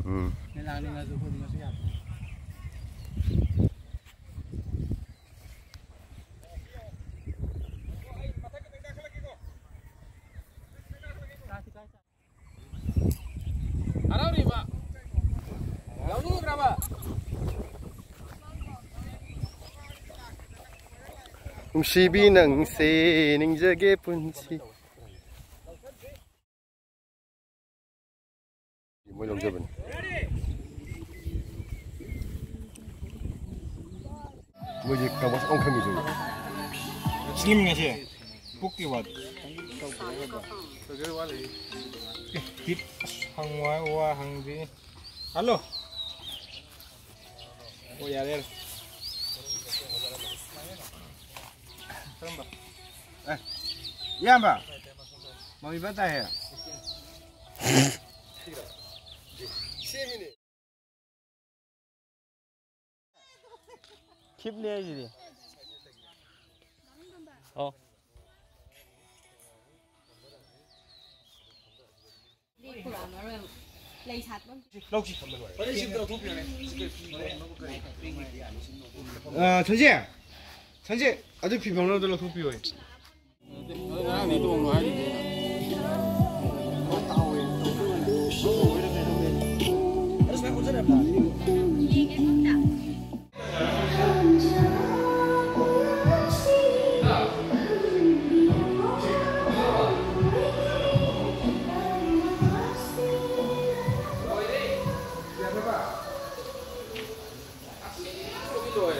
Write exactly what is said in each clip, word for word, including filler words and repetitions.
ꯎꯝ꯫ ꯃꯦꯂꯥ ꯅꯤꯡꯉꯁꯨ ꯈꯣꯠꯅꯤꯡꯉꯁꯨ ꯌꯥꯕ꯫ ꯍꯔꯥꯎꯔꯤꯕ? ꯌꯥꯎꯅꯤꯡꯕ꯭ꯔꯕ? ꯅꯨꯡꯁꯤꯕꯤ ꯅꯪꯁꯦ ꯅꯤꯡꯖꯒꯦ ꯄꯨꯟꯁꯤ꯫ ꯃꯣꯏ ꯂꯧꯖꯕꯅꯤ꯫ ꯃꯣꯏꯁꯦ ꯀꯕꯣꯛ ꯑꯃ ꯈꯪꯉꯤꯁꯦ꯫ ꯁ꯭ꯂꯤꯝ ꯉꯁꯤ꯫ ꯄꯨꯛꯀꯤ ꯋꯥꯗꯤ꯫ ꯑꯦ, ꯇꯤꯞ ꯑꯁ ꯍꯪꯉꯨ ꯍꯥꯏ ꯋꯥ ꯍꯪꯗꯦ꯫ ꯍꯜꯂꯣ꯫ ꯑꯣ, ꯌꯥꯔꯦ, ꯌꯥꯔꯦ꯫ ꯀꯔꯝꯕ? ꯑꯦ, ꯏꯌꯥꯝꯕ꯫ ꯃꯃꯤ ꯐꯖꯅ ꯇꯥꯏꯍꯦ꯫ ꯁꯦꯝꯃꯤꯅꯦ꯫ ꯈꯤꯞꯅꯦ ꯍꯥꯏꯁꯤꯗꯤ꯫ ꯑꯣ꯫ ꯑ, ꯁꯟꯖꯦ! ꯁꯟꯖꯦ! ꯑꯗꯨ ꯐꯤ ꯐꯥꯎꯅꯕꯗꯣ ꯂꯧꯊꯣꯛꯄꯤꯌꯣ꯫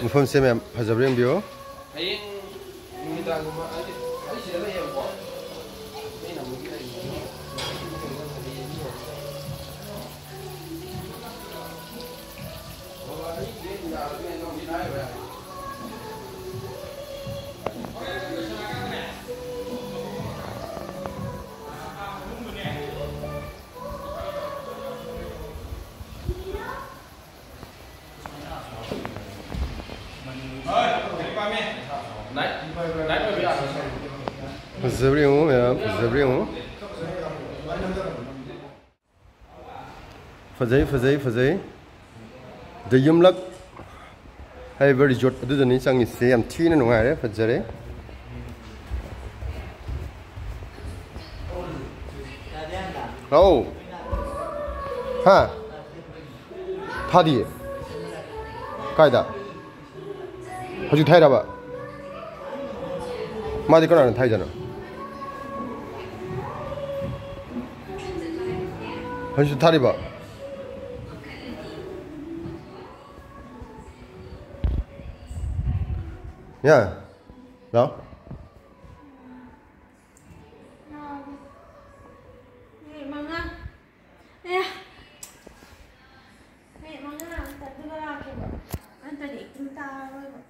ꯃꯐꯝꯁꯦ ꯃꯌꯥꯝ ꯐꯖꯕ꯭ꯔꯥ ꯌꯦꯡꯕꯤꯌꯨ꯫ ꯍꯌꯦꯡ ꯅꯨꯃꯤꯗꯥꯡꯒꯨꯝꯕ, ꯍꯥꯏꯗꯤ, ꯑꯩ ꯁꯤꯗ ꯂꯩꯌꯦꯕꯀꯣ꯫ ꯑꯩꯅ ꯑꯃꯨꯛ ꯂꯩ-, ꯐꯖꯕ꯭ꯔꯥ ꯌꯦꯡꯉꯨ ꯃꯌꯥꯝ, ꯐꯖꯕ꯭ꯔꯥ ꯌꯦꯡꯉꯨ꯫ ꯐꯖꯩ, ꯐꯖꯩ, ꯐꯖꯩ꯫ ꯗ ꯌꯨꯝꯂꯛ ꯍꯥꯏꯔꯤꯕ ꯔꯤꯖꯣꯔꯠ ꯑꯗꯨꯗꯅꯤ ꯆꯪꯉꯤꯁꯦ꯫ ꯌꯥꯝ ꯊꯤꯅ ꯅꯨꯡꯉꯥꯏꯔꯦ, ꯐꯖꯔꯦ꯫ ꯍꯥꯎ꯫ ꯍꯥ? ꯊꯥꯗꯤꯌꯦ꯫ ꯀꯥꯏꯗ? ꯍꯧꯖꯤꯛ ꯊꯥꯏꯔꯕ? ꯃꯥꯗꯤ ꯀꯅꯥꯅ ꯊꯥꯏꯖꯥꯠꯅꯣ? ꯍꯧꯖꯤꯛ ꯊꯥꯔꯤꯕ? ꯌꯥ? ꯂꯥꯎ꯫ ꯃꯤꯅꯤꯠ ꯃꯉꯥ꯫ ꯑꯦ꯫ ꯃꯤꯅꯤꯠ ꯃꯉꯥ ꯑꯝꯇ ꯑꯗꯨꯒ ꯂꯥꯛꯀꯦꯕ꯫ ꯅꯠꯇ꯭ꯔꯗꯤ ꯑꯦꯛꯇꯤꯡ ꯇꯥꯔꯔꯣꯏꯕ꯫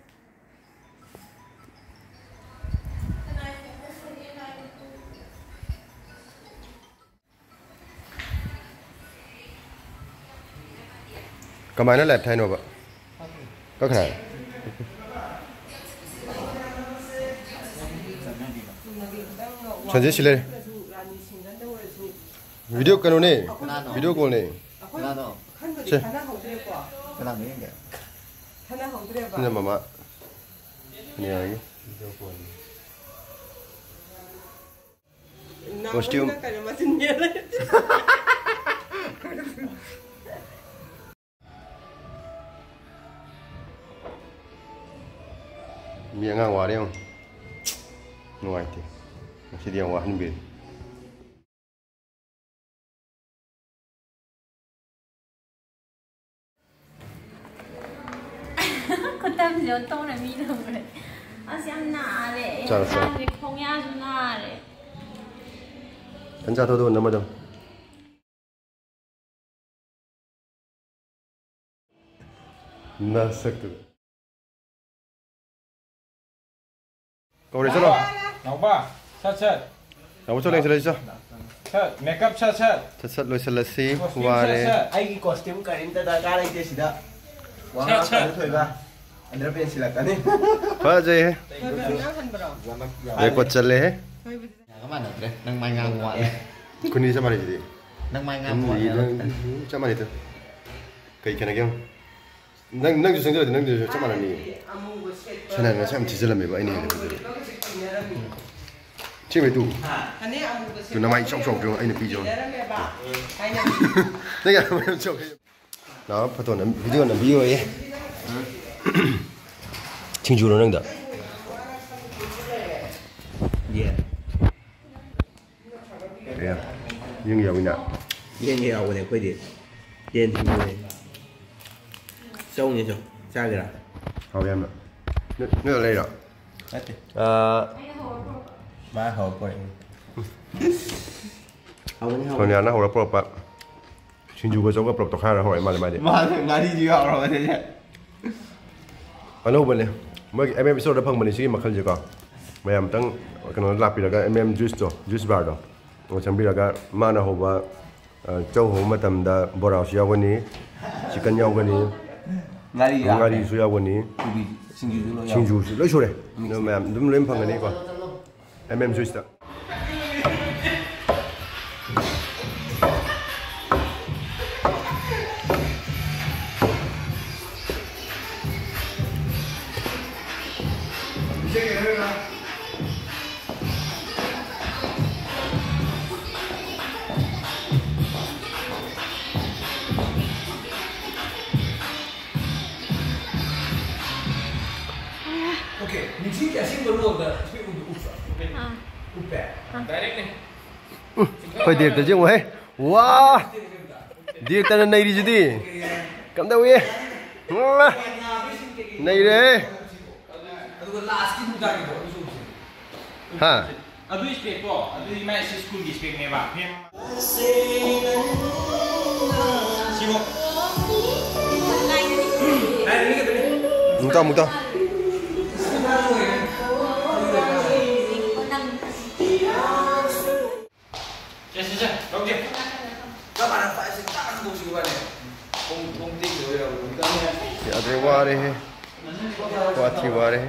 ꯀꯃꯥꯏꯅ ꯂꯥꯏꯞ ꯊꯥꯏꯅꯣꯕ? ꯀꯛꯈ꯭ꯔꯦ꯫ ꯁꯟꯖꯦ ꯁꯤ ꯂꯩꯔꯦ꯫ ꯚꯤꯗꯤꯑꯣ ꯀꯩꯅꯣꯅꯦ꯫ ꯀꯅꯥꯅꯣ? ꯚꯤꯗꯤꯑꯣ ꯀꯣꯜꯅꯦ꯫ ꯀꯅꯥꯅꯣ? ꯁꯦ꯫ ꯀꯅꯥꯅꯣ ꯌꯦꯡꯒꯦ? ꯁꯤꯅ ꯃꯃꯥ꯫ ꯁꯤꯅ ꯌꯥꯔꯒꯦ꯫ ꯀꯣꯁꯇ꯭ꯌꯨꯝ꯫ ꯃꯤ ꯑꯉꯥꯡ ꯋꯥꯔꯦ ꯌꯦꯡꯉꯣ꯫ ꯅꯨꯡꯉꯥꯏꯇꯦ꯫ ꯉꯁꯤꯗꯤ ꯌꯥꯝ ꯋꯥꯍꯟꯕꯤꯔꯦ꯫ ꯈꯨꯇꯝꯁꯦ ꯑꯣꯟꯊꯣꯛꯅ ꯃꯤ ꯇꯧꯈ꯭ꯔꯦ꯫ ꯑꯁ, ꯌꯥꯝ ꯅꯥꯔꯦ꯫ ꯆꯥꯔꯣ, ꯆꯥꯔꯣ꯫ ꯌꯥꯝ ꯅꯥꯔꯦ, ꯈꯣꯡꯌꯥꯁꯨ ꯅꯥꯔꯦ꯫ ꯐꯖꯅ ꯆꯥꯊꯣꯛꯑꯣ, ꯑꯗꯨꯒ ꯅꯝꯃꯗꯣ꯫ ꯅꯁꯛꯇꯨ꯫ ꯀꯧꯔꯦ, ꯆꯠꯂꯣ꯫ ꯅꯥꯎꯕ, ꯁꯠ ꯁꯠ꯫ ꯅꯥꯎꯕ, ꯆꯠꯂꯣ, ꯆꯠꯂꯣ, ꯆꯠꯂꯣ꯫ ꯁꯠ, ꯃꯦꯀꯞ ꯁꯠ ꯁꯠ꯫ ꯁꯠ ꯁꯠ ꯂꯣꯏꯁꯤꯜꯂꯁꯤ, ꯀꯣꯁꯇ꯭ꯌꯨꯝ ꯋꯥꯔꯦ꯫ ꯁꯠ ꯁꯠ꯫ ꯑꯩꯒꯤ ꯀꯣꯁꯇ꯭ꯌꯨꯝ ꯀꯔꯤꯝꯇ ꯗꯔꯀꯥꯔ ꯂꯩꯇꯦ ꯁꯤꯗ꯫ ꯋꯥ ꯁꯠ ꯉꯥꯡꯉꯛꯀꯅꯨ ꯁꯠ꯫ ꯊꯣꯏꯕ꯫ ꯑꯟꯗ꯭ꯔꯄꯦꯟ ꯁꯤꯜꯂꯛꯀꯅꯤ꯫ ꯐꯖꯩꯍꯦ꯫ ꯊꯣꯏꯕ ꯉꯥꯡꯍꯟꯕ꯭ꯔꯣ? ꯔꯦꯀꯣꯔꯗ ꯆꯠꯂꯦꯍꯦ꯫ ꯊꯣꯏꯕꯗꯤ ꯌꯥꯒ ꯃꯥꯟꯅꯗ꯭ꯔꯦ꯫ ꯅꯪ ꯃꯥꯏ ꯉꯥꯡꯕ ꯋꯥꯠꯂꯦ꯫ ꯈꯨꯅꯤ ꯆꯞ ꯃꯥꯟꯅꯩꯁꯤꯗꯤ꯫ ꯅꯪ ꯃꯥꯏ ꯉꯥꯡꯕ ꯋꯥ ꯅꯪ ꯆꯞ ꯃꯥꯟꯅꯩꯗ꯫ ꯀꯩ ꯈꯦꯠꯅꯒꯦ ꯌꯦꯡꯉꯨ꯫ ꯅꯪ, ꯅꯪꯁꯨ ꯆꯪꯁꯤꯜꯂꯗꯤ ꯅꯪꯁꯨ ꯆꯞ ꯃꯥꯟꯅꯅꯤꯌꯦ꯫ ꯁꯅꯥꯅ ꯁꯛ ꯌꯥꯝ ꯊꯤꯖꯤꯜꯂꯝꯃꯦꯕ ꯑꯩꯅ ꯍꯦꯟꯅ ꯐꯖꯩ꯫ ꯁꯤ ꯃꯩꯇꯨ꯫ ꯇꯨ ꯅꯃꯥꯏ ꯏꯆꯥꯎ ꯆꯥꯎꯗ꯭ꯔꯣ ꯑꯩꯅ ꯄꯤꯖꯧ꯫ ꯅꯪ ꯌꯥꯝ ꯌꯥꯝ ꯆꯥꯎ꯫ ꯂꯥꯛꯑꯣ, ꯐꯣꯇꯣ ꯅꯝ-, ꯚꯤꯗꯤꯑꯣ ꯅꯝꯕꯤꯌꯣꯌꯦ꯫ ꯁꯤꯡꯖꯨꯔꯣ ꯅꯪꯗ? ꯌꯦꯟ꯫ ꯑꯦ, ꯌꯦꯟ ꯌꯥꯎꯋꯤꯅ꯫ ꯌꯦꯟꯒ ꯌꯥꯎꯕꯅꯦ ꯑꯩꯈꯣꯏꯗꯤ꯫ ꯌꯦꯟ ꯁꯤꯡꯖꯨꯅꯦ꯫ ꯆꯧꯅꯦ ꯆꯧ꯫ ꯆꯥꯒꯦꯔꯥ? ꯍꯥꯎꯋꯦ ꯌꯥꯝꯅ꯫ ꯅꯣꯏ, ꯅꯣꯏꯗ ꯂꯩꯔꯣ? ꯅꯠꯇꯦ꯫ ꯑꯥ꯫ ꯃꯥ ꯍꯧꯔ ꯄꯣꯔꯛꯏ꯫ ꯍꯥꯎꯕꯅꯤ, ꯍꯥꯎꯕꯅꯤ꯫ ꯁꯣꯅꯤꯌꯥꯅ ꯍꯧꯔ ꯄꯨꯔꯛꯄ ꯁꯤꯡꯖꯨꯒ ꯆꯧꯒ ꯄꯨꯂꯞ ꯇꯣꯈꯥꯏꯔ ꯍꯧꯔꯛꯑꯦ ꯃꯥꯜꯂꯦ ꯃꯥꯗꯤ꯫ ꯃꯥꯅꯦ, ꯉꯥꯔꯤꯁꯨ ꯌꯥꯎꯔꯕꯅꯤꯅꯦ꯫ ꯑꯅꯧꯕꯅꯦ꯫ ꯃꯣꯏꯒꯤ M M Store ꯗ ꯐꯪꯕꯅꯦ ꯁꯤꯒꯤ ꯃꯈꯜꯁꯦꯀꯣ꯫ ꯃꯌꯥꯝ ꯑꯝꯇꯪ ꯀꯩꯅꯣꯗ ꯂꯥꯛꯄꯤꯔꯒ M M Juice ꯇꯣ, juice bar ꯗꯣ, ꯑꯗꯨ ꯆꯪꯕꯤꯔꯒ ꯃꯥꯅ ꯍꯧꯕ, ꯑ, ꯆꯧ ꯍꯧꯕ ꯃꯇꯝꯗ ꯕꯣꯔꯥꯁꯨ ꯌꯥꯎꯒꯅꯤ, chicken ꯌꯥꯎꯒꯅꯤ, ꯉꯥꯔꯤ ꯌꯥꯎꯔꯦ꯫ ꯉꯥꯔꯤꯁꯨ ꯌꯥꯎꯒꯅꯤ, ꯀꯣꯕꯤ ꯁꯤꯡꯖꯨꯁꯨ ꯂꯣꯏ ꯌꯥꯎꯔꯦ꯫ ꯁꯤꯡꯖꯨꯁꯨ ꯂꯣꯏ ꯁꯨꯔꯦ꯫ Mix꯫ ꯑꯗꯨ ꯃꯌꯥꯝ ꯑꯗꯨꯝ ꯂꯣꯏ ꯐꯪꯒꯅꯤꯀꯣ꯫ M M Juice ꯇ꯫ Okay, ꯅꯤꯡꯁꯤꯡ ꯑꯁꯦꯡꯕ ꯔꯣꯜꯗ ꯁ꯭ꯄꯦꯛ ꯎꯞꯄ꯭ꯔꯥ? ꯑꯥ꯫ ꯎꯞꯄꯦ? ꯑꯥ꯫ Direct ꯅꯦ꯫ ꯎꯝ, ꯑꯩꯈꯣꯏ director ꯁꯦ ꯌꯦꯡꯉꯨꯍꯦ꯫ ꯋꯥ! Director ꯅ ꯅꯩꯔꯤꯁꯤꯗꯤ꯫ ꯀꯝꯗꯧꯏ? ꯎꯝ, ꯅꯩꯔꯦꯍꯦ꯫ ꯑꯗꯨꯒ last ꯀꯤ ꯅꯨꯡꯗꯥꯡꯒꯤꯗꯣ ꯑꯗꯨꯁꯨ ꯎꯞꯁꯦ꯫ ꯍꯥ? ꯑꯗꯨ ꯏꯁꯄꯦꯛꯇꯣ, ꯑꯗꯨꯗꯤ ꯃꯥꯏ ꯁꯤ ꯁ꯭ꯀꯨꯜꯒꯤ ꯏꯁꯄꯦꯛꯅꯦꯕ꯫ ꯁꯤꯕꯣ꯫ ꯑꯃꯨꯛ ꯇꯧ, ꯑꯃꯨꯛ ꯇꯧ꯫ ꯁꯦ, ꯁꯦ, ꯁꯦ, ꯂꯧꯁꯦ꯫ ꯆꯞ ꯃꯥꯟꯅ ꯄꯥꯏꯁꯦ, ꯇꯥꯛ ꯍꯟꯗꯣꯛꯁꯤ ꯋꯥꯅꯦ꯫ ꯈꯣꯡ, ꯈꯣꯡ ꯇꯦꯛꯈꯤꯕ ꯌꯥꯎꯔꯣꯏ꯫ ꯌꯥꯗ꯭ꯔꯦ, ꯋꯥꯔꯦꯍꯦ꯫ ꯋꯥꯊꯤ ꯋꯥꯔꯦ꯫